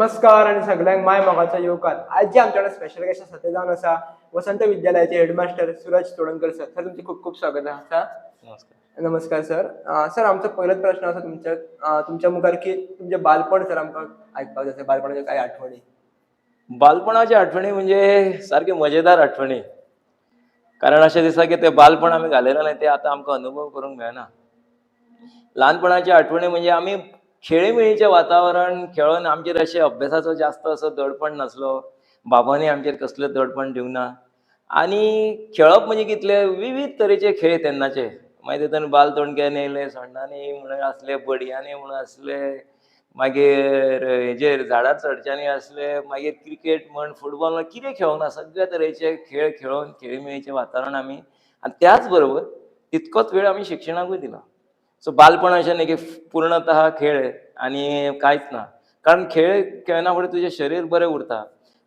नमस्कार आणि सगळ्यांक माय मोगाचो येवकार. आज जे आमच्याकडे स्पेशल गेस्ट आसा ते जावन आसा वसंत विद्यालयाचे headmaster Suraj Todankar sir. Sir, तुमचे खूप खूप स्वागत आसा. नमस्कार. नमस्कार सर. सर, आमचो पयलोच प्रश्न आसा तुमच्या मुखार की तुमचें बालपण सर आमकां आयकपाक जाय. बालपणाच्यो काय आठवणी? बालपणाची आठवणी म्हणजे सारकी मजेदार आठवणी, कारण अशें दिसता की ते बालपण आमी घालयलेलें ते आतां आमकां अनुभव करूंक मेळना. ल्हानपणाची आठवणी म्हणजे आमी खेळीमेळीचें वातावरण खेळोन आमचेर अशें अभ्यासाचो जास्त असो दडपण नासलो. बाबांनी आमचेर कसलें दडपण दिवंक ना आनी खेळप म्हणजे कितले विविध तरेचे खेळ तेन्नाचे. मागीर तितून बाल तोणक्यांनी येयले, सोण्णांनी म्हणून आसले, बडयांनी म्हणून आसले, मागीर हेजेर झाडार चडच्यांनी आसले, मागीर क्रिकेट म्हण, फुटबॉल म्हण, कितें खेळोंक ना. सगळे तरेचे खेळ खेळोन खेळीमेळीचें वातावरण आमी, आनी त्याच बरोबर तितकोच वेळ आमी शिक्षणाकूय दिला. सो बालपण अशें न्ही की पूर्णतः खेळ आनी कांयच ना, कारण खेळ खेळना फुडें तुजें शरीर बरें उरता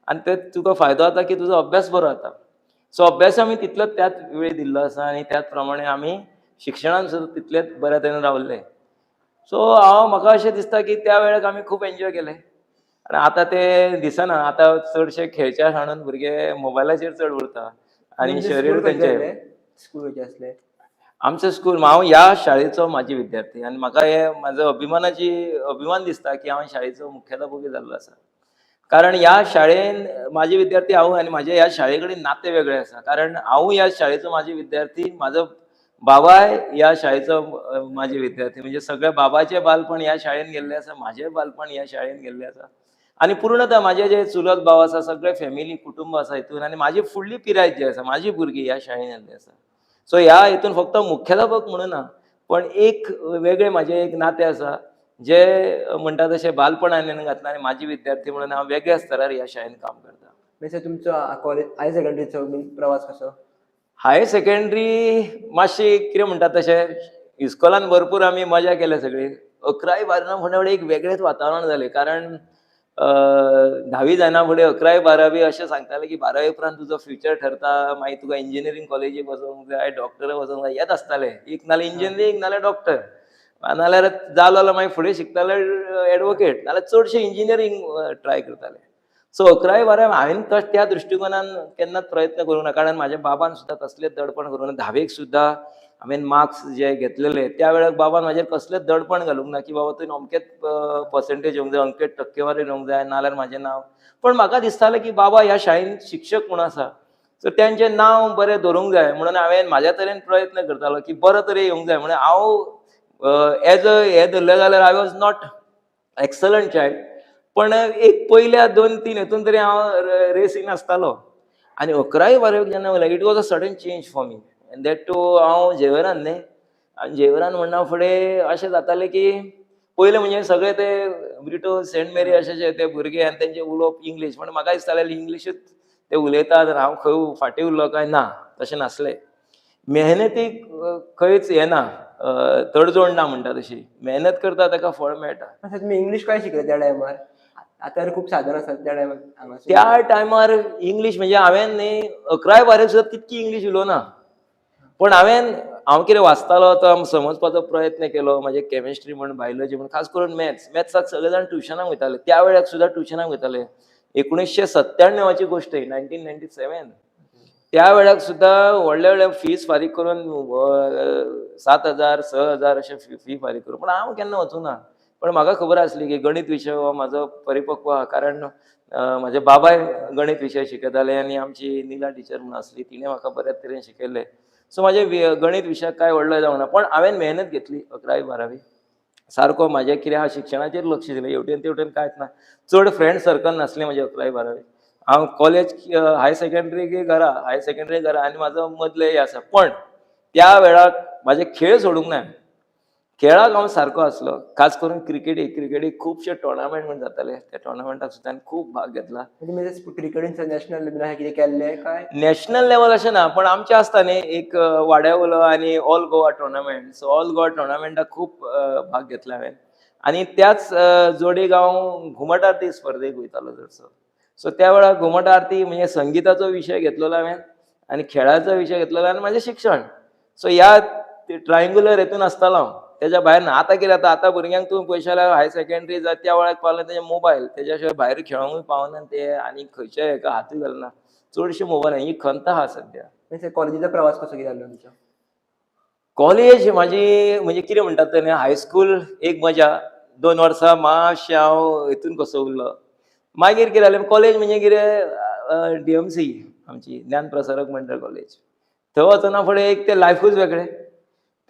आनी ते तुका फायदो जाता की तुजो अभ्यास बरो जाता. सो अभ्यास आमी तितलोच त्याच वेळ दिल्लो आसा आनी त्याच प्रमाणे आमी शिक्षणान सुद्दां तितलेच बऱ्या तरेन रावल्ले. सो हांव म्हाका अशें दिसता की त्या वेळार आमी खूब एन्जॉय केलें आनी आतां तें दिसना. आतां चडशे खेळच्या कारणान भुरगे मोबायलाचेर चड उरता आनी शरीर तेंचें. स्कूल खंयचें आसलें? आमचें स्कूल, हांव ह्या शाळेचो माजी विद्यार्थी आनी म्हाका हे म्हाजो अभिमान दिसता की हांव शाळेचो मुख्याध्यापकूय जाल्लो आसा, कारण ह्या शाळेन म्हाजे विद्यार्थी हांव आनी म्हाजे ह्या शाळे कडेन नातें वेगळें आसा, कारण हांव ह्या शाळेचो माजी विद्यार्थी, म्हाजो बाबाय ह्या शाळेचो माजी विद्यार्थी. म्हणजे सगळे बाबाचें बालपण ह्या शाळेन गेल्लें आसा, म्हाजें बालपण ह्या शाळेन गेल्लें आसा आनी पूर्णतः म्हाजे जे चुलत भाव आसा, सगळे फॅमिली कुटुंब आसा हितून आनी म्हाजी फुडली पिराय जी आसा, म्हाजी भुरगीं ह्या शाळेन येल्ली आसा. सो ह्या हितून फक्त मुख्याध्यापक म्हणून ना, पण एक वेगळें म्हाजें एक नातें आसा जे म्हणटा तशें बालपण हांवें घातलां आनी म्हाजी विद्यार्थी म्हणून हांव वेगळ्या स्तरार ह्या शाळेन काम करता. मागीर सर, तुमचो कॉलेज, हायर सेकंडरीचो बीन प्रवास कसो? हायर सेकंडरी मातशी कितें म्हणटा तशें इस्कॉलान भरपूर आमी मजा केल्या सगळी. अकरावी बारावी फुडें एक वेगळेंच वातावरण जालें, कारण धावी जायना फुडें अकरावी बारावी अशें सांगताले की बारावी उपरांत तुजो फ्युचर ठरता, मागीर तुका इंजिनियरींग कॉलेजीक वचोंक जाय, डॉक्टर वचोंक जाय, हेंच आसतालें. एक नाल्यार इंजिनियरींग, नाल्यार डॉक्टर, नाल्यार जालो जाल्यार मागीर फुडें शिकताले एडवोकेट, नाल्यार चडशे इंजिनियरींग ट्राय करताले. सो अकरावी बारावी हांवें त्या दृश्टिकोनान केन्नाच प्रयत्न करूंक ना, कारण म्हाज्या बाबान सुद्दां कसलेंच दडपण करूंक ना. धावेक सुद्दां हांवें मार्क्स जे घेतलेले त्या वेळार बाबान म्हाजेर कसलेंच दडपण घालूंक ना की बाबा तुवें अमकेच पर्संटेज येवंक जाय, अमकेच टक्केवारी येवंक जाय, नाल्यार म्हाजें नांव. पण म्हाका दिसतालें की बाबा ह्या शाळेन शिक्षक म्हूण आसा, सो तेंचें नांव बरें दवरूंक जाय म्हणून हांवें म्हाज्या तरेन प्रयत्न करतालो की बरो तरी येवंक जाय म्हणून. हांव एज अ हें धरलें जाल्यार I was not excellent child, पण एक पयल्या दोन तीन हितून तरी हांव रेसीन आसतालो. आनी अकरावी बारावेक जेन्ना वयलें, it was a sudden change for me, and that too हांव झेवियरान न्ही, आनी झेवियरान म्हणना फुडें अशें जातालें की पयलें म्हणजे सगळे ते ब्रिटो सेंट मेरी अशे जे ते भुरगे आनी तेंचे उलोवप इंग्लीश, पण म्हाका दिसतालें इंग्लिशूच ते उलयतात, हांव खंय फाटीं उरलो काय ना. तशें नासलें. मेहनतीक खंयच हें ना, तडजोड ना म्हणटा तशी. मेहनत करता ताका फळ मेळटा. सर, तुमी इंग्लीश काय शिकले त्या टायमार? आतां खूब साधन आसात, त्या टायमार हांगासर त्या टायमार इंग्लीश म्हणजे हांवें न्ही अकरावी बारावी सुद्दां तितकी इंग्लीश उलोवना, पण हांव कितें वाचतालो तो समजपाचो प्रयत्न केलो. म्हाजे केमिस्ट्री म्हण, बायोलॉजी म्हण, खास करून मॅथ्स. मॅथ्साक सगळे जाण ट्युशनाक वयताले, त्या वेळार सुद्दां ट्युशनाक वयताले. 1997ची गोश्ट ही, 1997. त्या वेळार सुद्दां व्हडले व्हडले फीस फारीक करून 7,000 6,000 अशें फी फारीक करून, पूण हांव केन्ना वचूं ना. पण म्हाका खबर आसली की गणीत विशय हो म्हाजो परिपक्व आहा, कारण म्हाजे बाबाय गणीत विशय शिकयताले आनी आमची निला टिचर म्हणून आसली, तिणें म्हाका बऱ्या तरेन शिकयल्लें. सो म्हाजें गणीत विशयाक कांय व्हडलो जावंक ना, पण हांवें मेहनत घेतली. अकरावी बारावी सारको म्हाजें कितें आहा शिक्षणाचेर लक्ष दिलें, हेवटेन तेवटेन कांयच ना. चड फ्रेंड सर्कल नासलें म्हाजें अकरावी बारावी. हांव कॉलेज, हायर सेकंडरी घरा, हायर सेकंडरी घरा आनी म्हाजो मदलें हें आसा. पण त्या वेळार म्हाजे खेळ सोडूंक ना, खेळाक हांव सारको आसलो, खास करून क्रिकेटीक. क्रिकेटीक खुबशे टोर्नामेंट म्हण जाताले, त्या टोर्नामेंटाक सुद्दां खूब भाग घेतला. म्हणजे तुमी क्रिकेटीन नॅशनल बीन अशें कितें केल्लें काय? नॅशनल लेवल अशें ना, पण आमचें आसता न्ही एक वाड्या वयलो आनी all Goa tournament. So all Goa टोर्नामेंटाक खूब भाग घेतला हांवें आनी त्याच जोडीक हांव घुमट आरती स्पर्धेक वयतालो चडसो. सो त्या वेळार घुमट आरती म्हणजे संगिताचो विशय घेतलेलो हांवें आनी खेळाचो विशय घेतलेलो आनी म्हाजें शिक्षण. सो ह्या ट्रायंगुलर हेतून आसतालो हांव. तेज्या भायर ना. आतां कितें जाता, आतां भुरग्यांक तूं पळयशात जाल्यार हायर सेकंडरी जाता त्या वेळार पावले तेजे मोबायल, तेज्या शिवाय भायर खेळोंकूय पावना ते आनी खंयच्याय हेका हातूय घालना, चडशे मोबायल. ही खंत आहा सद्या. कॉलेजीचो प्रवास कसो कितें जालो तुमचो? कॉलेज म्हाजी म्हणजे कितें म्हणटात तें, हायस्कूल एक मजा, 2 वर्सां मातशें हांव हितून कसो उरलो. मागीर कितें जालें, कॉलेज म्हणजे कितें DMC आमची ज्ञान प्रसारक मंडळ कॉलेज, थंय वचना फुडें एक तें लायफूच वेगळें,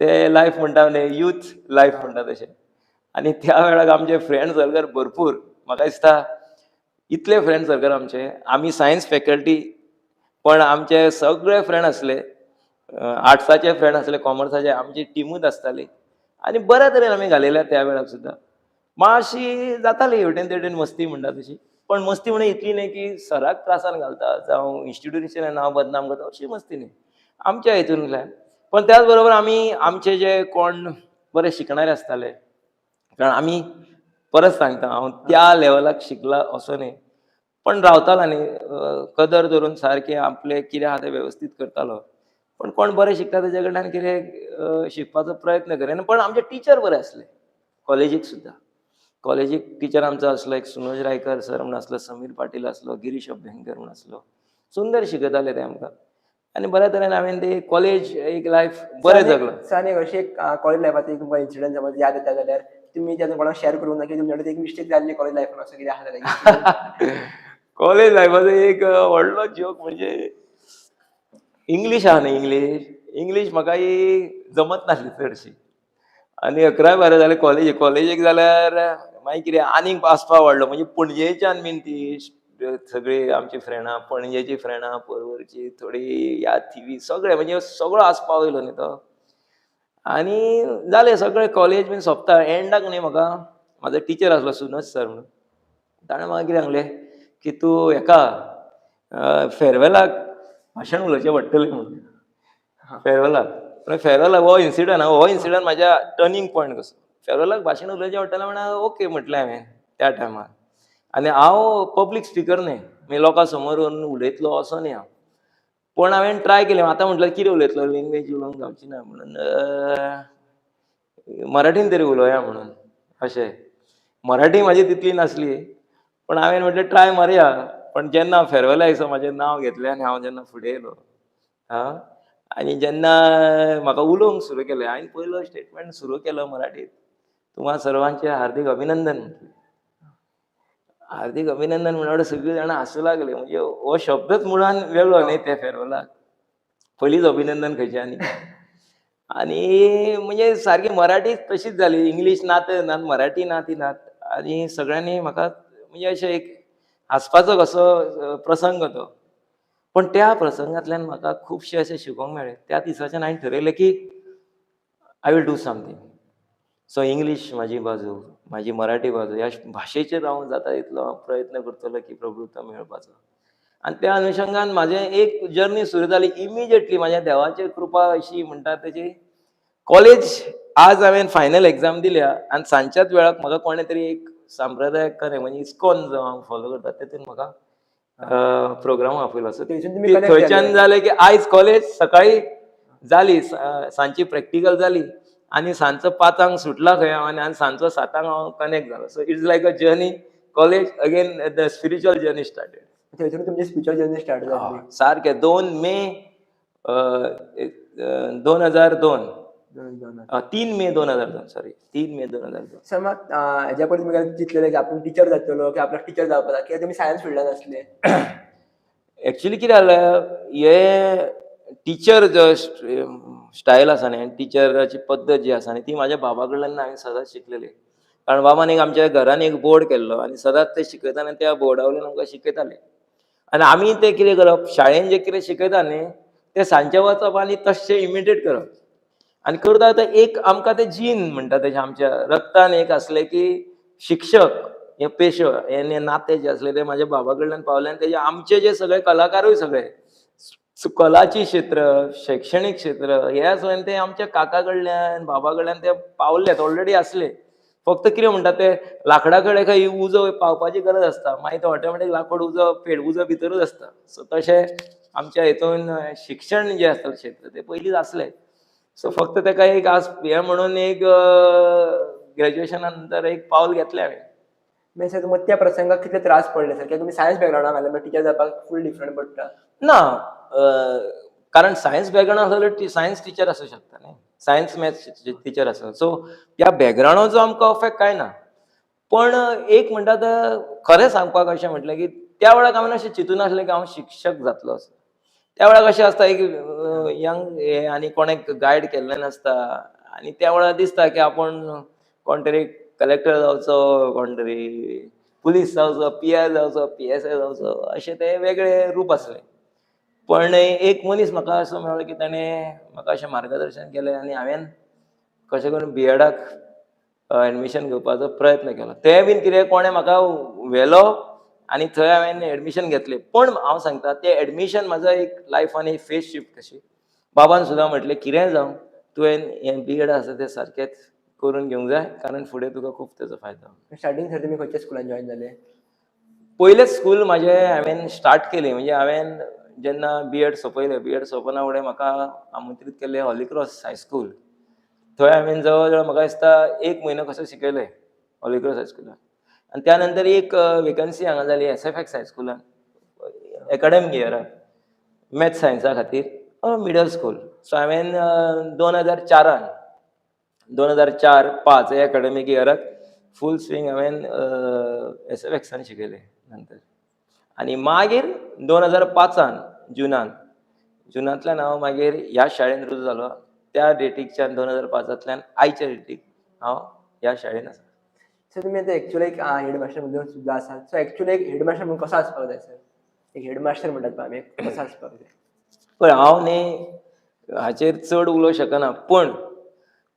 तें लायफ म्हणटा न्ही, यूथ लायफ म्हणटा तशें. आनी त्या वेळार आमचे फ्रेंड सर्कल भरपूर, म्हाका दिसता इतले फ्रेंड सर्कल आमचे, आमी सायन्स फॅकल्टी पण आमचे सगळे फ्रेंड आसले, आर्ट्साचे फ्रेंड आसले, कॉमर्साचे, आमची टिमूच आसताली आनी बऱ्या तरेन आमी घालयल्या त्या वेळार सुद्दां. मातशी जाताली हेवटेन तेवटेन मस्ती म्हणटा तशी, पण मस्ती म्हणून इतली न्ही की सराक त्रासान घालता जावं इन्स्टिट्युशनाचें नांव बदनाम करता, अशी मस्ती न्ही आमच्या हितूंतल्यान. पण त्याच बरोबर आमी आमचे जे कोण बरे शिकणारे आसताले, कारण आमी परत सांगता हांव त्या लेवलाक शिकला असो न्ही, पण रावतालो न्ही कदर धरून सारकें आपलें कितें आहा तें वेवस्थीत करतालो. पण कोण बरें शिकता तेज्या कडल्यान कितें शिकपाचो प्रयत्न करेन. पण आमचे टिचर बरे आसले कॉलेजीक सुद्दां. कॉलेजीक टिचर आमचो आसलो एक सुनोज रायकर सर म्हूण आसलो, समीर पाटील आसलो, गिरीश अभ्यंकर म्हूण आसलो, सुंदर शिकयताले ते आमकां आनी बऱ्या तरेन हांवें ते कॉलेज एक लायफ बरें जगलो. सर एक अशी एक कॉलेज लायफाचो एक तुमकां इन्सिडंट समज याद येता जाल्यार तुमी ते कोणाक शेअर करूंक ना की तुमच्या कडेन एक मिस्टेक जाल्ली कॉलेज लायफान असो कितें आहा जाल्यार? कॉलेज लायफाचो एक व्हडलो जोक म्हणजे इंग्लीश आहा न्ही, इंग्लीश इंग्लीश म्हाका ही जमत नासली चडशी. आनी 11 12 जालें कॉलेजीक, कॉलेजीक जाल्यार मागीर कितें आनीक आसपा वाडलो, म्हणजे पणजेच्यान बीन ती सगळीं आमची फ्रेंडां, पणजेची फ्रेंडां, परवरची थोडी याद थिवी, सगळें म्हणजे सगळो आसपाव येयलो न्ही तो. आनी जालें सगळें कॉलेज बीन सोंपता एंडाक न्ही म्हाका म्हाजो टिचर आसलो सुनोज सर म्हणून, ताणें म्हाका कितें सांगलें की तूं हेका फेरवेलाक भाशण उलोवचें पडटलें म्हणून. फेरवेलाक, पण फेरवेलाक हो इन्सिडंट, हो इन्सिडंट म्हाज्या टर्निंग पॉयंट कसो. फेरवेलाक भाशण उलोवचें पडटलें म्हणून ओके म्हटलें हांवें त्या टायमार. आनी हांव पब्लीक स्पिकर न्ही, म्हणजे लोकां समोर उलयतलो असो न्ही हांव, पण हांवें ट्राय केलें. आतां म्हटल्यार कितें उलयतलो, लँग्वेज उलोवंक जावची ना म्हणून मराठीन तरी उलोवया म्हणून. अशें मराठी म्हाजी तितली नासली, पण हांवें म्हटलें ट्राय मारया. पण जेन्ना फेरवेला दिसा म्हाजें नांव घेतलें आनी हांव जेन्ना फुडें येयलो आं, आनी जेन्ना म्हाका उलोवंक सुरू केलें, हांवें पयलो स्टेटमेंट सुरू केलो मराठीत, तुम्हा सर्वांचें हार्दिक अभिनंदन म्हटलें. हार्दिक अभिनंदन म्हणल्यार सगळीं जाणां हांसूं लागली, म्हणजे हो शब्दच मुळान वेगळो न्ही त्या फेरवेलाक, पयलींच अभिनंदन खंयचें. आनी आनी म्हणजे सारकी मराठी तशीच जाली, इंग्लीश ना तर ना, मराठी ना ती नात. आनी सगळ्यांनी म्हाका म्हणजे अशें एक हांसपाचो कसो प्रसंग तो. पण त्या प्रसंगांतल्यान म्हाका खुबशें अशें शिकोवंक मेळ्ळें. त्या दिसाच्यान हांवें ठरयलें की I will do something. So English म्हाजी बाजू, म्हाजी मराठी बाजू, ह्या भाशेचेर हांव जाता तितलो प्रयत्न करतलो की प्रभुत्व मेळपाचो. आनी त्या अनुशंगान म्हाजें एक जर्नी सुरू जाली. इमिजिएटली म्हाज्या देवाची कृपा अशी म्हणटा तेजी, कॉलेज आज हांवें फायनल एग्जाम दिल्या आनी सांजच्याच वेळाक म्हाका कोणें तरी एक संप्रदाय खरें म्हणजे इस्कॉन जो हांव फॉलो करता तेतून म्हाका प्रोग्राम आपयलो. सो थंयच्यान जालें की आयज कॉलेज सकाळी जाली, सांजची प्रॅक्टिकल जाली आनी सांजचो 5 सुटला खंय हांव आनी सांजचो 7 हांव कनेक्ट जालो. So it's like a journey, college again the spiritual journey started. थंयसून तुमची स्पिरिच्युअल जर्नी स्टार्ट जाली सारकें 2 मे 2002, 3 मे 2002, सॉरी 3 मे 2002. सर मात हेज्या पयलीं तुमी चिंतलेलें की आपूण टिचर जातलो की आपल्याक टिचर जावपाक जाय, कित्याक तुमी सायन्स फिल्डान आसले? एक्चुली कितें जालें, हे टिचर जो स्टायल आसा न्ही, टिचराची पद्दत जी आसा न्ही, ती म्हाज्या बाबा कडल्यान हांवें सदांच शिकलेली. कारण बाबान एक आमच्या घरान एक बोर्ड केल्लो आनी सदांच ते शिकयताले आनी त्या बोर्डा वयल्यान आमकां शिकयताले. आनी आमी तें कितें करप, शाळेन जें कितें शिकयता न्ही तें सांजचें वचप आनी तशें इमिटेट करप. आनी करता करता एक आमकां तें जीन म्हणटा तेजें आमच्या रक्तान एक आसलें की शिक्षक हे पेशो हे नातें जें आसलें तें म्हाज्या बाबा कडल्यान पावलें. आनी तेजे आमचे जे सगळे कलाकारूय सगळे कलाची क्षेत्र, शैक्षणीक क्षेत्र हे आसलें तें आमच्या काका कडल्यान बाबा कडल्यान ते पावल्लेत ऑलरेडी आसले. फक्त कितें म्हणटा ते लांकडा कडेन खंय उजो पावपाची गरज आसता, मागीर तो ऑटोमॅटीक लांकूड उजो पेड उजो भितरूच आसता. सो तशें आमच्या हितून शिक्षण जें आसता क्षेत्र तें पयलींच आसलें. सो फक्त ताका एक आज हें म्हणून एक ग्रॅज्युएशना नंतर एक पावल घेतलें हांवें. मागीर सर तुमकां त्या प्रसंगाक कितले त्रास पडले सर, कित्याक तुमी सायन्स बॅकग्रावंडाक आयले, टिचर जावपाक फूल डिफरंट पडटा. ना, कारण सायन्स बॅकग्रावंड आसलो जाल्यार सायन्स टिचर आसूं शकता न्ही, सायन्स मॅथ्स टिचर आसा. सो त्या बॅकग्रावंडाचो आमकां अफेक्ट कांय ना. पण एक म्हणटा तें खरें सांगपाक अशें म्हटलें की त्या वेळार हांवें अशें चिंतून नासलें की हांव शिक्षक जातलो असो. त्या वेळार कशें आसता, एक यंग हे आनी कोणेक गायड केल्लें नासता आनी त्या वेळार दिसता की आपूण कोण तरी कलेक्टर जावचो, कोण तरी पुलीस जावचो, पी I जावचो, पी एस I जावचो, अशें ते वेगळे रूप आसलें. पण एक मनीस म्हाका असो मेळ्ळो की ताणें म्हाका अशें मार्गदर्शन केलें आनी हांवें कशें करून बी एडाक एडमिशन घेवपाचो प्रयत्न केलो. तें बीन कितें कोणें म्हाका व्हेलो आनी थंय हांवें एडमिशन घेतलें. पण हांव सांगता तें एडमिशन म्हाजो एक लायफान एक फेज शिफ्ट कशी. बाबान सुद्दां म्हटलें कितेंय जावं तुवें हें बी एड आसा तें सारकेंच करून घेवंक जाय, कारण फुडें तुका खूब तेजो फायदो. स्टार्टींग सर तुमी खंयच्या स्कुलान जॉयन जाले? पयलेंच स्कूल म्हाजें हांवें स्टार्ट केलें म्हणजे हांवें जेन्ना बी एड सोंपयलें, बी एड सोंपना फुडें म्हाका आमंत्रीत केल्लें हॉलीक्रॉस हायस्कूल. थंय हांवें जवळ जवळ म्हाका दिसता एक म्हयनो कसो शिकयलें हॉलीक्रॉस हायस्कुलान. आनी त्या नंतर एक वेकन्सी हांगा जाली एस एफ एक्स हायस्कुलान एकाडेमीक इयराक मॅथ्स सायन्सा खातीर मिडल स्कूल. सो हांवें 2004आन 2004-5 ह्या एकाडेमीक इयराक फूल स्विंग हांवें एस एफ एक्सान शिकयलें नंतर. आनी मागीर 2005आन जुनान जुनांतल्यान हांव मागीर ह्या शाळेन रुजू जालो. त्या डेटीकच्यान 2005आंतल्यान आयच्या डेटीक हांव ह्या शाळेन आसा. सर तुमी आतां एक्चुअली एक हेडमास्टर म्हणून सुद्दां आसात. सो एक्चुअली एक हेडमास्टर म्हणून कसो आसपाक जाय सर? एक हेडमास्टर म्हणटात पळय आमी, कसो आसपाक जाय? पळय, हांव न्ही हाचेर चड उलोवंक शकना, पण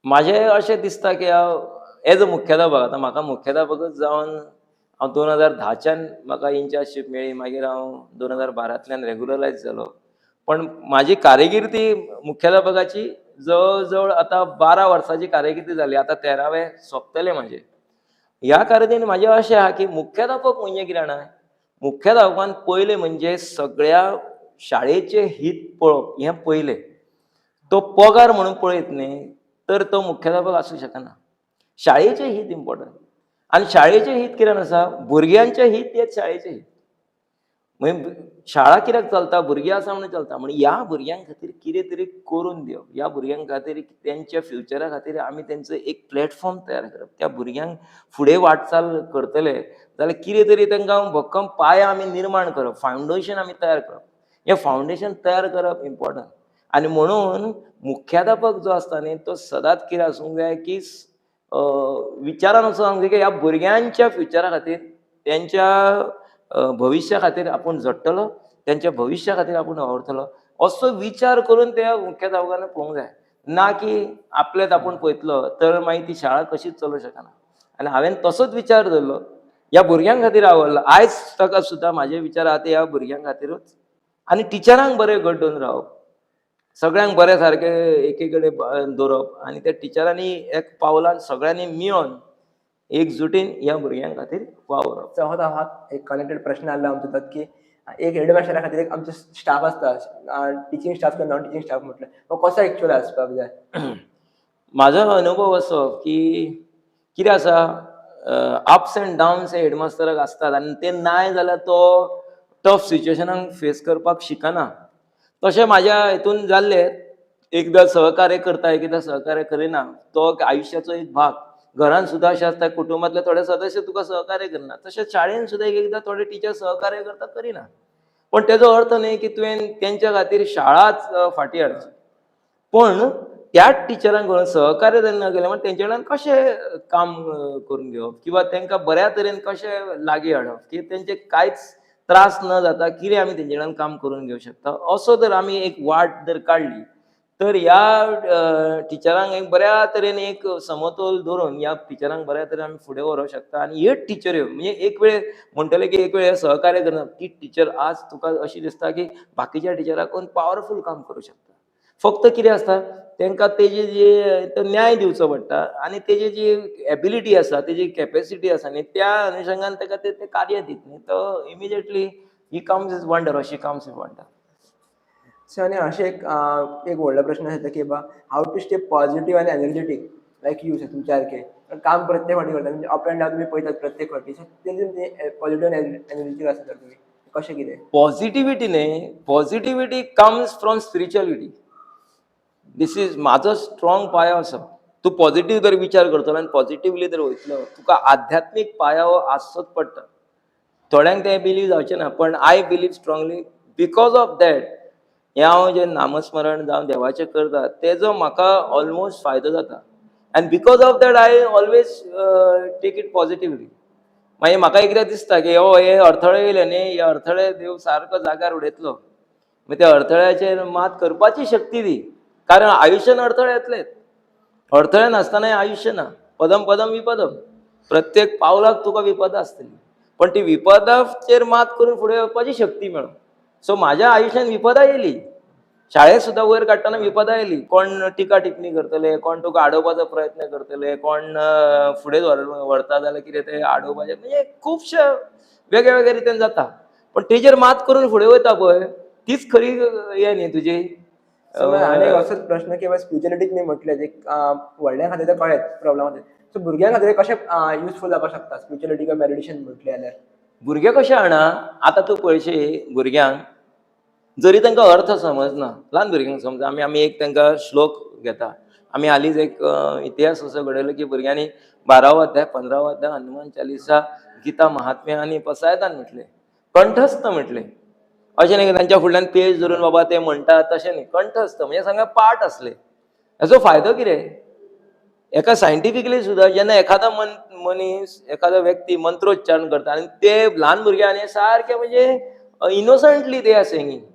म्हाजें अशें दिसता की हांव एज अ मुख्याध्यापक, आतां म्हाका मुख्याध्यापकच जावन हांव 2010च्यान म्हाका इनचार्जशीप मेळ्ळी, मागीर हांव 2012तल्यान रेगुलरायज जालो. पण म्हाजी कारकिर्दी मुख्याध्यापकाची जवळ जवळ आतां 12 वर्सांची कारकिर्दी जाली, आतां 13वें सोंपतलें म्हाजें. ह्या कारकिर्दीन म्हाजें अशें आहा की मुख्याध्यापक म्हणजे कितें जाणा, मुख्याध्यापकान पयलें म्हणजे सगळ्या शाळेचें हीत पळोवप हें पयलें. तो पगार म्हणून पळयत न्ही तर तो मुख्याध्यापक आसूं शकना. शाळेचें हीत इम्पोर्टंट, आनी शाळेचें हीत कितें आसा, भुरग्यांचें हीत तेंच शाळेचें हीत. मागीर शाळा कित्याक चलता, भुरगीं आसा म्हणून चलता. म्हण ह्या भुरग्यां खातीर कितें तरी करून दिवप, ह्या भुरग्यां खातीर तेंच्या फ्युचरा खातीर आमी तेंचो एक प्लॅटफॉर्म तयार करप. त्या भुरग्यांक फुडें वाटचाल करतले जाल्यार कितें तरी तांकां भक्कम पाया आमी निर्माण करप, फावंडेशन आमी तयार करप. हें फावंडेशन तयार करप इम्पॉर्टंट. आनी म्हणून मुख्याध्यापक जो आसता न्ही तो सदांच कितें आसूंक जाय की विचारान असो आसूंक जाय की ह्या भुरग्यांच्या फ्युचरा खातीर, तेंच्या भविश्या खातीर आपूण झडटलो, तेंच्या भविश्या खातीर आपूण वावुरतलो, असो विचार करून त्या मुख्याध्यापकान पळोवंक जाय. ना की आपलेच आपूण पळयतलो तर मागीर ती शाळा कशीच चलोवंक शकना. आनी हांवें तसोच विचार धरलो, ह्या भुरग्यां खातीर आवडलो. आयज ताका सुद्दां म्हाजे विचार आहा ते ह्या भुरग्यां खातीरूच. आनी टिचरांक बरें घट दवरून रावप, सगळ्यांक बरें सारकें एके कडेन दवरप आनी त्या टिचरांनी एक पावलान सगळ्यांनी मेळोन एकजुटीन ह्या भुरग्यां खातीर वावरप. सो हो हा एक कनेक्टेड प्रश्न आसलो आमचो तो की एक हेडमास्टरा खातीर एक आमचो स्टाफ आसता, टिचींग स्टाफ किंवा नॉन टिचींग स्टाफ म्हटल्यार तो कसो एक्चुअली आसपाक जाय? म्हाजो अनुभव असो की कितें आसा, अप्स एंड डावन्स हे हेडमास्टराक आसतात आनी ते नाय जाल्यार तो टफ सिच्युएशनाक फेस करपाक शिकना. तशें म्हाज्या हितून जाल्लें, एकदां सहकार्य करता, एकदां सहकार्य करिना. तो आयुश्याचो एक भाग. घरान सुद्दां अशें आसता, कुटुंबांतले थोडे सदस्य तुका सहकार्य करना, तशें शाळेन सुद्दां एक एकदां थोडे टिचर सहकार्य करता, करिना. पण तेजो अर्थ न्ही की तुवें तेंच्या खातीर शाळाच फाटीं हाडची. पण त्याच टिचरांक सहकार्य जेन्ना केलें मागीर तेंचे कडल्यान कशें काम करून घेवप किंवा तांकां बऱ्या तरेन कशें लागीं हाडप की तेंचे कांयच त्रास न जाता कितें आमी तेंचे कडल्यान काम करून घेवंक शकता, असो जर आमी एक वाट जर काडली तर ह्या टिचरांक एक बऱ्या तरेन एक समतोल दवरून ह्या टिचरांक बऱ्या तरेन आमी फुडें व्हरूंक शकता. आनी ह्यो टिचऱ्यो म्हणजे एक वेळ म्हणटले की एक वेळ सहकार्य करना, ती टिचर आज तुका अशी दिसता की बाकीच्या टिचरांकून पावरफूल काम करूं शकता. फक्त कितें आसता, तांकां तेजी जी न्याय दिवचो पडटा आनी तेजी जी एबिलिटी आसा, तेजी कॅपेसिटी आसा न्ही, त्या अनुशंगान ताका ते कार्य दित न्ही, तो immediately he comes is wonder or she comes is wonder. So आनी अशें एक एक व्हडलो प्रश्न आसा की बाबा, how to stay positive आनी एनर्जेटीक लायक you sir, तुमच्या सारके काम प्रत्येक फावटी करता, म्हणजे अप अँड डावन तुमी पळयतात प्रत्येक फावटी. सो ते तुमचे पॉझिटिव्ह आनी एनर्जेटीक आसा तर तुमी कशें कितें? पॉझिटिव्हिटी न्ही, positivity comes from spirituality. This is म्हाजो स्ट्रॉंग पायो आसा. तूं पॉझिटिव्ह जर विचार करतलो आनी पॉझिटिवली जर वयतलो, तुका आध्यात्मीक पायो आसचोच पडटा. थोड्यांक तें बिलीव जावचें ना, पण I believe strongly. Because of that हें हांव जें नामस्मरण जावं देवाचें करता, तेजो म्हाका ऑलमोस्ट फायदो जाता and because of that I always take it positively. मागीर म्हाका एकदां दिसता की हो हे अडथळे येयले न्ही, हे अडथळे देव सारको जाग्यार उडयतलो. मागीर त्या अडथळ्याचेर मात करपाची शक्ती दी, कारण आयुश्यान अडथळे येतलेच. अडथळे नासतना आयुश्य ना. पदम पदम विपदम, प्रत्येक पावलाक तुका विपदां आसतली, पण ती विपदाचेर मात करून फुडें वचपाची शक्ती मेळो. सो म्हाज्या आयुश्यान विपदां येयली, शाळेंत सुद्दां वयर काडटना विपदां येयली. कोण टिका टिप्पणी करतले, कोण तुका आडोवपाचो प्रयत्न करतले, कोण फुडें व्हरता जाल्यार कितें तें आडोवपाचें, म्हणजे खुबशे वेगळे वेगळे रितीन जाता. पण तेजेर मात करून फुडें वयता पळय, तीच खरी हें न्ही तुजी. सो आनी एक असोच प्रश्न की स्पिरिच्युअलिटी तुमी म्हटलें, एक व्हडल्यां खातीर तर कळ्ळें प्रॉब्लम खातीर, सो भुरग्यां खातीर कशें युजफूल जावपाक शकता स्पिरिच्युअलिटी किंवा मेडिटेशन म्हटलें जाल्यार? भुरगे कशें जाणा, आतां तूं पळयशी, भुरग्यांक जरी तांकां अर्थ समजना, ल्हान भुरग्यांक समजा आमी एक तांकां श्लोक घेता. आमी हालींच एक इतिहास असो घडयलो की भुरग्यांनी 12वो अध्याय, 15वो अध्याय, हनुमान चालिसा, गीता महात्म्य आनी पसायदान म्हटलें, कंठस्थ म्हटलें. अशें न्ही की तांच्या फुडल्यान पेज धरून बाबा ते म्हणटात, तशें न्ही. कंठस्थ म्हणजे सांगा पाठ आसले. हेचो फायदो कितें? एका सायंटिफिकली सुद्दां जेन्ना एखादो मनीस, एखादो व्यक्ती मंत्रोच्चारण करता आनी ते ल्हान भुरग्यांनी सारके म्हणजे innocently they are saying.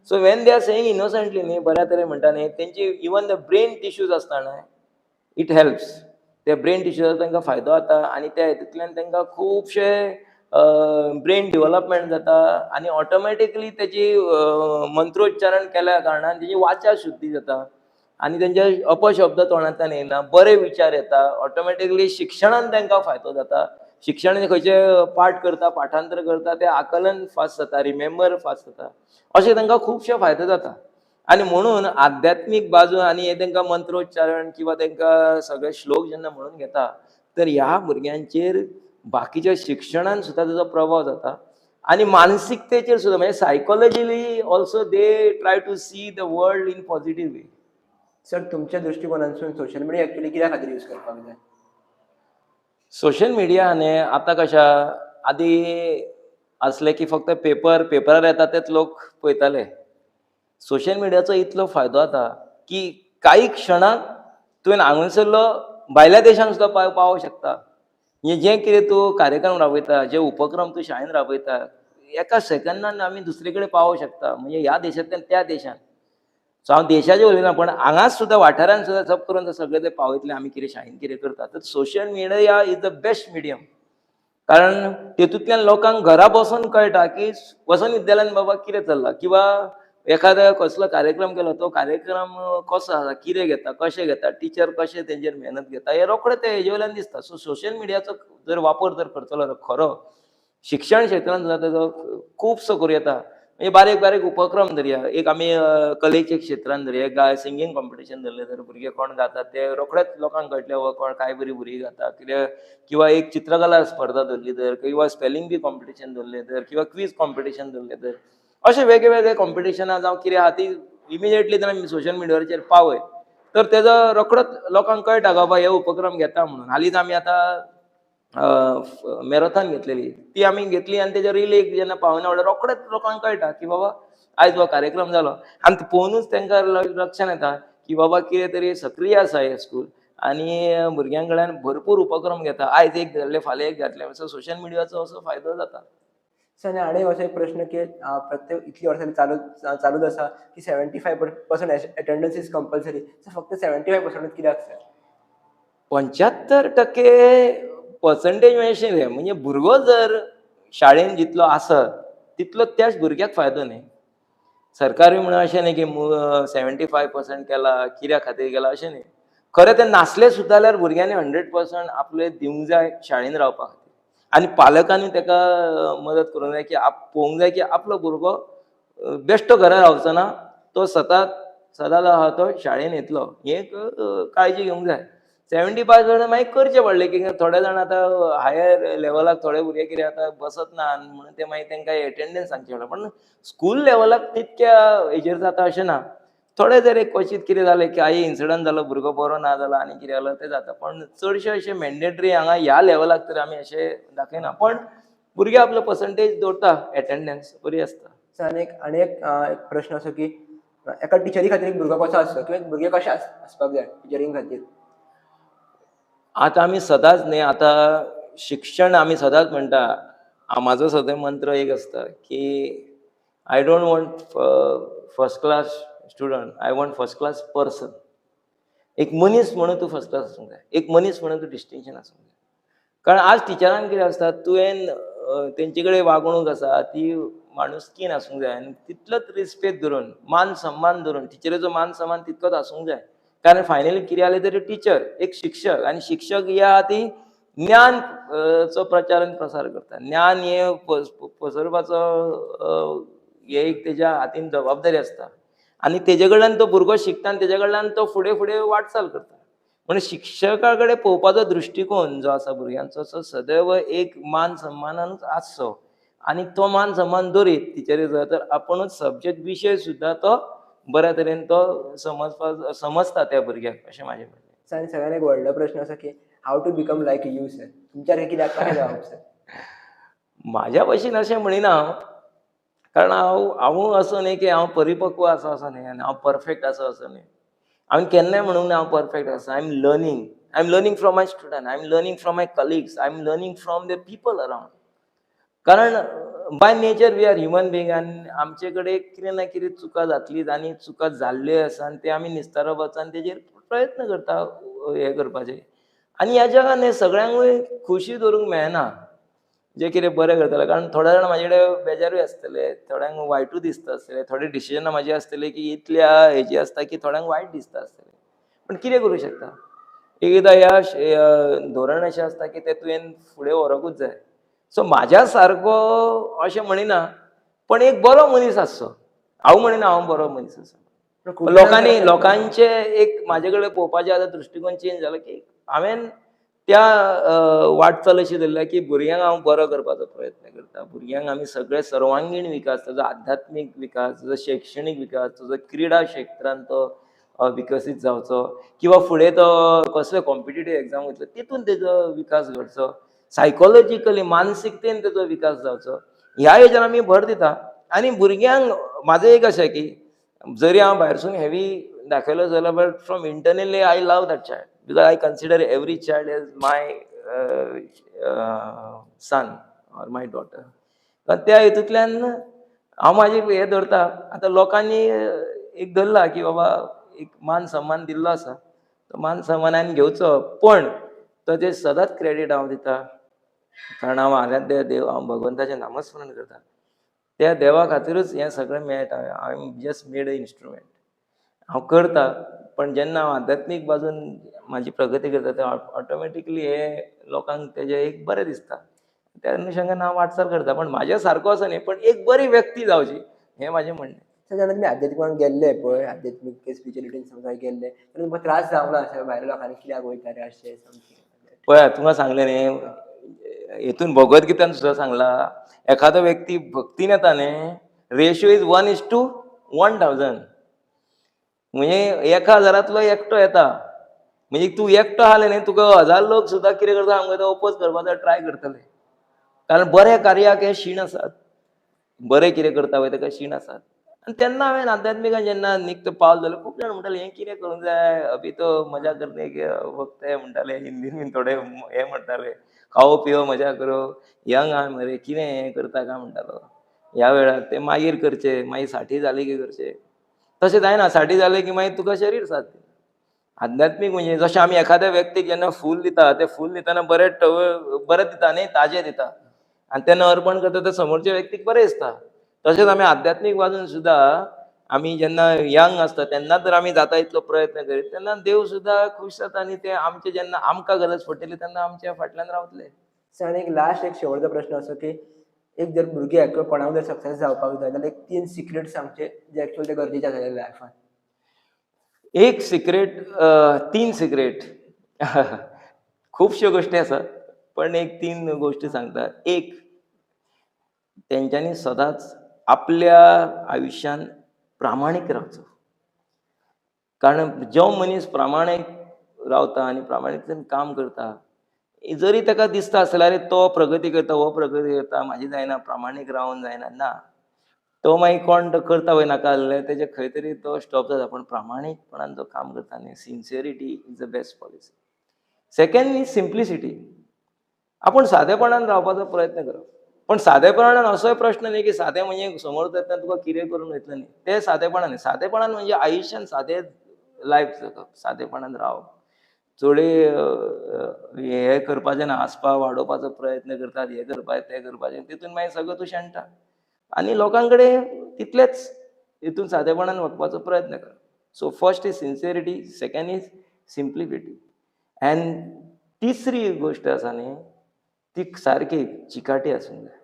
So when they are saying innocently न्ही, बऱ्या तरेन म्हणटा न्ही, तेंची इवन the brain tissues आसता न्हय, it helps. ते ब्रेन टिश्यूजाचो तांकां फायदो जाता आनी त्या हितूंतल्यान तांकां खुबशे ब्रेन डिवलपमेंट जाता आनी ऑटोमॅटिकली तेजी मंत्रोच्चारण केल्या कारणान तेजी वाचा शुद्धी जाता आनी तेंचे अपशब्द तोंडांतल्यान येयना, बरे विचार येता. ऑटोमॅटिकली शिक्षणान तांकां फायदो जाता. शिक्षण खंयचे पाठ करता, पाठांतर करता, ते आकलन फास्ट जाता, रिमेंबर फास्ट जाता. अशे तांकां खुबशे फायदे जाता. आनी म्हणून आध्यात्मीक बाजू आनी हे तांकां मंत्रोच्चारण किंवा तांकां सगळे श्लोक जेन्ना म्हणून घेता, तर ह्या भुरग्यांचेर बाकीच्या शिक्षणान सुद्दां तेजो प्रभाव जाता आनी मानसिकतेचेर सुद्दां, म्हणजे psychologically also they try to see the world in positive way. Sir, तुमच्या दृश्टिकोनांतसून सोशल मिडिया एक्चुअली कित्या खातीर यूज करपाक जाय? सोशल मिडिया न्ही आतां कशें आदी आसलें की फक्त पेपर पेपरार येता तेच लोक पळयताले. सोशल मिडियाचो इतलो फायदो जाता की काही क्षणाक तुवें हांगासरलो भायल्या देशांत सुद्दां पावोंक शकता. म्हणजे जें कितें तूं कार्यक्रम राबयता, जे उपक्रम तूं शाळेन राबयता, एका सेकंदान आमी दुसरे कडेन पावोंक शकता, म्हणजे ह्या देशांतल्यान त्या देशांत. सो हांव देशाचें उलयना, पण हांगाच सुद्दां वाठारान सुद्दां जप करून सगळें ते पावयतले आमी कितें शाळेन कितें करता. तर social media is the best medium, कारण तेतूंतल्यान लोकांक घरा बसून कळटा की वसंत विद्यालयान बाबा कितें चल्लां, किंवा एखादो कसलो कार्यक्रम केलो, तो कार्यक्रम कसो आसा, कितें घेता, कशें घेता, टिचर कशें तेंचेर मेहनत घेता, हें रोखडें ते हेजे वयल्यान दिसता. सो सोशल मिडियाचो जर वापर जर करतलो जाल्यार खरो शिक्षण क्षेत्रान सुद्दां तेजो खुबसो करूं येता. म्हणजे बारीक बारीक उपक्रम धरया, एक आमी कलेच्या क्षेत्रान धरया, एक सिंगींग कॉम्पिटिशन धरलें तर भुरगे कोण गातात ते रोखडेच लोकांक कळटलें, वा कोण काय बरी भुरगीं गाता कितें, किंवा एक चित्रकला स्पर्धा धरली तर, किंवा स्पेलिंग बी कॉम्पिटिशन धरलें तर, किंवा क्वीज कॉम्पिटिशन धरलें तर, अशे वेगळे वेगळे कॉम्पिटिशनां जावं कितें आहा ती इमिजिएटली जेन्ना सोशल मिडियाचेर पावय तर तेजो रोखडोच लोकांक कळटा बाबा हे उपक्रम घेता म्हणून. हालींच आमी आतां मॅरेथॉन घेतलेली, ती आमी घेतली आनी तेजे रिले जेन्ना पावना म्हणल्यार रोखडेच लोकांक कळटा की बाबा आयज हो कार्यक्रम जालो. आनी पळोवनूच तांकां लक्षान येता की बाबा कितें तरी सक्रीय आसा हें स्कूल आनी भुरग्यां कडल्यान भरपूर उपक्रम घेता. आयज एक घातले, फाल्यां एक घातले. सो सोशल मिडियाचो असो फायदो जाता. सर, आनी असो एक प्रश्न की प्रत्येक इतली वर्सां चालूच आसा की 75% attendance is compulsory. So फक्त 75% कित्याक सर? 75% पर्संटेज म्हणजे अशें न्ही, म्हणजे भुरगो जर शाळेन जितलो आसत तितलो त्याच भुरग्याक फायदो न्ही. सरकारूय म्हणून अशें न्ही की 75% केला कित्या खातीर केला, अशें न्ही. खरें तें नासलें सुद्दां जाल्यार भुरग्यांनी 100% आपलें दिवंक जाय शाळेन रावपा खातीर, आनी पालकांनी ताका मदत करूंक जाय की पळोवंक जाय की आपलो भुरगो बेश्टो घरा रावचो ना, तो सदांच सदां आहा तो शाळेन येतलो, ही एक काळजी घेवंक जाय. 75% मागीर करचें पडलें की थोडे जाण आतां हायर लेवलाक थोडे भुरगे कितें आतां बसत ना म्हणून ते मागीर तांकां एटेंडन्स सांगचें पडटा. पण स्कूल लेवलाक तितक्या हेजेर जाता अशें ना. थोडे जर एक क्वचीत कितें जालें की आई इन्सिडंट जालो, भुरगो बरो ना जालो आनी कितें जालो तें जाता. पण चडशे अशें मॅन्डेटरी हांगा ह्या लेवलाक तर आमी अशें दाखयना. पण भुरगे आपलो पर्संटेज दवरता, एटेंडन्स बरी आसता. आनी एक प्रश्न असो की एका टिचरी खातीर एक भुरगो कसो आसचो किंवा भुरगे कशे आसपाक जाय टिचरीं खातीर? आतां आमी सदांच न्ही, आतां शिक्षण आमी सदांच म्हणटा, म्हाजो सदां मंत्र एक आसता की I don't want first class student, I want first class person. एक मनीस म्हणून तूं फर्स्ट क्लास आसूंक जाय, एक मनीस म्हणून तूं डिस्टिंक्शन आसूंक जाय. कारण आज टिचरांक कितें आसता, तुवें तेंचे कडेन वागणूक आसा ती माणुसकीन आसूंक जाय आनी तितलोच रिस्पेक्ट धरून, मान सन्मान धरून, टिचरीचो मान सन्मान तितकोच आसूंक जाय. कारण फायनली कितें जालें तरी टिचर एक शिक्षक, आनी शिक्षक ह्या ती ज्ञान चो प्रचार आनी प्रसार करता. ज्ञान हें पसरपाचो हे एक तेज्या हातीन जबाबदारी आसता आनी तेजे कडल्यान तो भुरगो शिकता आनी तेजे कडल्यान तो फुडें फुडें वाटचाल करता. म्हणून शिक्षका कडेन पळोवपाचो दृश्टिकोन जो आसा भुरग्यांचो तो सदैव एक मान सन्मानानूच आसचो आनी तो मान सन्मान दवरीत टिचरीचो तर आपुणूच सब्जॅक्ट विशय सुद्दां तो बऱ्या तरेन तो समजपा समजता त्या भुरग्याक, अशें म्हाजें म्हणणें. आनी सगळ्यान एक व्हडलो प्रश्न आसा की how to become like you sir, तुमच्या सारकें कित्याक कशें जावप सर? म्हाज्या भशेन अशें म्हणिना हांव, कारण हांव असो न्ही की हांव परिपक्व आसा असो न्ही आनी हांव परफेक्ट आसा असो न्ही. हांवें केन्नाय म्हणूंक ना हांव परफेक्ट आसा. I am learning from my student, I am learning from my colleagues, I am learning from the people around. कारण by nature we are human being आनी आमचे कडेन कितें ना कितें चुका जातलीच आनी चुका जाल्ल्यो आसा आनी ते आमी निस्तारपाचो आनी तेजेर प्रयत्न करता हें करपाचें. आनी ह्या जगान हें सगळ्यांकूय खोशी दवरूंक मेळना जे कितें बरें करतले. कारण थोडे जाण म्हाजे कडेन बेजारूय आसतले, थोड्यांक वायटूय दिसता आसतलें, थोडे डिसिजनां म्हाजी आसतली की इतल्या हेजी आसता की थोड्यांक वायट दिसता आसतलें. पूण कितें करूं शकता, एकदां ह्या धोरण अशें आसता की तें तुवें फुडें व्हरकूच जाय. सो म्हाज्या सारको अशें म्हणिना, पण एक बरो मनीस आसचो. हांव म्हणिना हांव बरो मनीस आसा. लोकांनी लोकांचे एक म्हाजे कडेन पळोवपाचें आतां दृश्टिकोन चेंज जाला की हांवें त्या वाटचाल अशी धरल्या की भुरग्यांक हांव बरो करपाचो प्रयत्न करता. भुरग्यांक आमी सगळे सर्वांगीण विकास, ताजो आध्यात्मीक विकास, ताजो शैक्षणीक विकास, ताजो क्रिडा क्षेत्रान तो विकसीत जावचो किंवा फुडें तो कसले कॉम्पिटेटीव एग्जाम वयतलो तितून तेजो विकास घडचो, सायकोलॉजिकली मानसिकतेन तेजो विकास जावचो, ह्या हेजेर आमी भर दिता. आनी भुरग्यांक म्हाजें एक अशें की जरी हांव भायरसून हेवी दाखयलो जाल्यार but from internally I love that child because I consider every child as my son or my daughter. त्या हितूंतल्यान हांव म्हाजें हें धरता. आतां लोकांनी एक धरला की बाबा एक मान सन्मान दिल्लो आसा, तो मान सन्मान हांवें घेवचो, पण ताजें सदांच क्रेडीट हांव दिता. कारण हांव आराध्य देव, हांव भगवंताचें नामस्मरण करता, त्या देवा खातीरूच हें सगळें मेळटा. I am just made a instrument, हांव करता. पण जेन्ना हांव आध्यात्मीक बाजून म्हाजी प्रगती करता तेन्ना ऑटोमॅटिकली हे लोकांक तेजें एक बरें दिसता, त्या अनुशंगान हांव वाटचाल करता. पण म्हाज्या सारको असो न्ही, पण एक बरी व्यक्ती जावची हें म्हाजें म्हणणें. जेन्ना तुमी आध्यात्मिकान गेल्ले पळय, आध्यात्मीक स्पिरिच्युअलिटीन समजा गेल्ले तेन्ना तुमकां त्रास जावंक ना अशें भायल्या लोकांनी कित्याक वयता रे अशें समथींग? पळयात, तुमकां सांगलें न्ही, हेतून भगवत गीतान सुद्दां सांगला, एखादो व्यक्ती भक्तीन येता न्ही, ratio is 1:1000, म्हणजे 1000 एकटो येता. म्हणजे तूं एकटो आसले न्ही, तुका 1000 लोक सुद्दां कितें करता आमकां तो ओपोज करपाचो ट्राय करतले. कारण बऱ्या कार्याक हे शीण आसात, बरें कितें करता पळय ताका शीण आसात. आनी तेन्ना हांवें आध्यात्मिकान जेन्ना निकतो पावल जालें, खूब जाण म्हणटाले हें कितें करूंक जाय, अभी तो मजा करने के वक्त है म्हणटाले, हिंदीन बीन थोडे हें म्हणटाले, खाओ पियो मजा करो, यंग आहा मरे कितें हें करता काय म्हणटालो. ह्या वेळार ते मागीर करचे, मागीर 60 जाली की करचे, तशें जायना. 60 जालें की मागीर तुका शरीर साथ दिना. आध्यात्मीक म्हणजे जशें आमी एखाद्या व्यक्तीक जेन्ना फूल दिता, तें फूल दितना बरें बरें दिता न्ही, ताजें दिता, आनी तेन्ना अर्पण करता तें समोरच्या व्यक्तीक बरें दिसता. तशेंच आमी आध्यात्मीक बाजून सुद्दां आमी जेन्ना यंग आसता तेन्ना तर आमी जाता इतलो प्रयत्न करीत तेन्ना देव सुद्दां खूश जाता आनी ते आमचे जेन्ना आमकां गरज पडटली तेन्ना आमच्या फाटल्यान रावतले. आनी एक लास्ट एक शेवटचो प्रश्न असो की एक जर भुरग्याक किंवा कोणाक जर सक्सेस जावपाक जाय जाल्यार एक तीन सिक्रेट सांगचे जे एक्चुअल ते गरजेचे आसा लायफान. एक सिक्रेट, तीन सिक्रेट, खुबश्यो गोश्टी आसात पण एक तीन गोश्टी सांगता. एक, तेंच्यांनी सदांच आपल्या आयुश्यान प्रामाणीक रावचो, कारण जो मनीस प्रामाणीक रावता आनी प्रामाणीकतेन काम करता, जरी ताका दिसता आसल्यार अरे तो प्रगती करता, हो प्रगती करता, म्हाजी जायना, प्रामाणीक रावन जायना, ना तो मागीर कोण तो करता पळय नाका जाल्लें तेजे खंय तरी तो स्टॉप जाता. पण प्रामाणीकपणान जो काम करता न्ही, sincerity is the best policy. Second is simplicity. आपूण सादेपणान रावपाचो प्रयत्न करप, पण सादेपणान असोय प्रश्न न्ही की सादें म्हणजे समोर येतना तुका कितें करून वयतलें न्ही, तें सादेपणान न्ही. सादेपणान म्हणजे आयुश्यान सादें लायफ जगप, सादेपणान रावप, चडय हें करपाचें ना, आसपा वाडोवपाचो प्रयत्न करतात, हें करपाचें तें करपाचें, तितून मागीर सगळें तूं शेणटा आनी लोकां कडेन तितलेच हितून सादेपणान वचपाचो प्रयत्न कर. So first is sincerity, second is simplicity, and तिसरी गोश्ट आसा न्ही ती सारकी चिकाटी आसूंक जाय,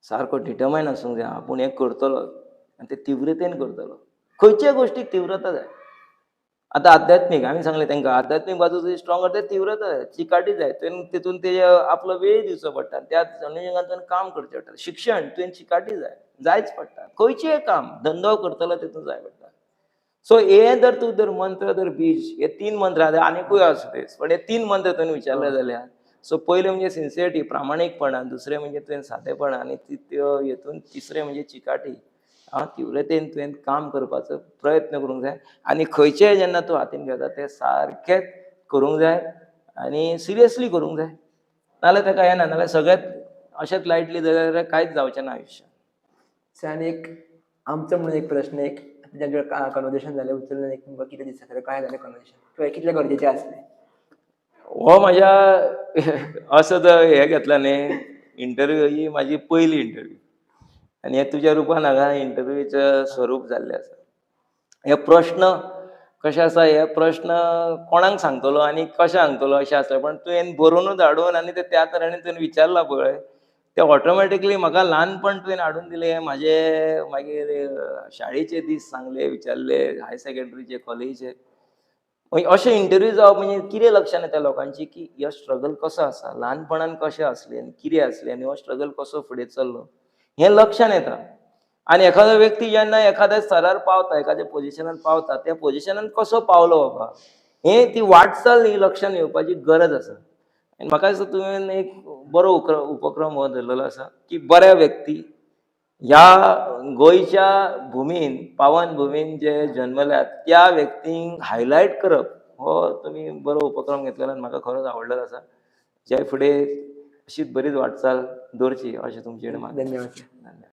सारको डिटर्मायन आसूंक जाय, आपूण हें करतलो आनी ते तिव्रतेन करतलो. खंयच्याय गोश्टीक तिव्रता जाय. आतां आध्यात्मीक आमी सांगलें तांकां, आध्यात्मीक बाजू तुजी स्ट्रॉंग करता, तिव्रता जाय, चिकाटी जाय, तुवें तितून तेजे आपलो वेळ दिवचो पडटा, त्या अनुशंगान तुवें काम करचें पडटा. शिक्षण तुवें चिकाटी जाय, जायच पडटा, खंयचेंय काम धंदो करतलो तितून जाय पडटा. सो हे जर तूं जर मंत्र जर बीज हे तीन मंत्र आतां आनिकूय आसा ते, पण हे तीन मंत्र तुवें विचारले जाल्यार, सो पयलें म्हणजे सिन्सियरिटी, प्रामाणीकपणा, दुसरें म्हणजे तुवें सादेपणा, आनी हितून तिसरें म्हणजे चिकाटी. आं, तिव्रतेन तुवें काम करपाचो प्रयत्न करूंक जाय आनी खंयचेय जेन्ना तूं हातीन घेता तें सारकेंच करूंक जाय आनी सिरियसली करूंक जाय, नाल्यार ताका येना, नाल्यार सगळेंच अशेंच लायटली जाल्यार कांयच जावचें ना आयुश्यांत. आनी एक आमचो म्हणून एक प्रश्न, एक जेंचे कन्वर्सेशन जालें उचलून एक तुमकां कितें दिसता, काय जालें कन्वर्सेशन किंवा कितलें गरजेचें आसलें? हो म्हाज्या असो जर हें घेतला न्ही इंटरव्यू, ही म्हाजी पयली इंटरव्यू आनी हे तुज्या रुपान हांगा इंटरव्यूचें स्वरूप जाल्लें आसा. हे प्रश्न कशें आसा, हे प्रश्न कोणाक सांगतलो आनी कशें सांगतलो अशें आसलें, पण तुवें बरोवनूच हाडून आनी ते त्या तरांनी तुवें विचारलां पळय, ते ऑटोमॅटिकली म्हाका ल्हानपण तुवें हाडून दिलें. म्हाजे मागीर शाळेचे दीस सांगले, विचारले, हायर सेकंडरीचे, कॉलेजीचे. मागीर अशें इंटरव्यू जावप म्हणजे कितें लक्षांत येता लोकांची की हो स्ट्रगल कसो आसा, ल्हानपणान कशें आसलें आनी कितें आसलें आनी हो स्ट्रगल कसो फुडें चल्लो हें लक्षांत येता. आनी एखादो व्यक्ती जेन्ना एखाद्या स्तरार पावता, एखाद्या पोजिशनान पावता, त्या पोजिशनान कसो पावलो बाबा हें ती वाटचाल ही लक्षांत येवपाची गरज आसा. आनी म्हाका दिसता तुवें एक बरो उपक्रम हो धरलेलो आसा की बऱ्या व्यक्ती ह्या गोंयच्या भुमीन, पावन भुमीन जे जन्मल्यात त्या व्यक्तींक हायलायट करप हो तुमी बरो उपक्रम घेतलेलो आनी म्हाका खरोच आवडलेलो आसा. जे फुडें अशीच बरीच वाटचाल दवरची अशें तुमचे कडेन मागता. धन्यवाद.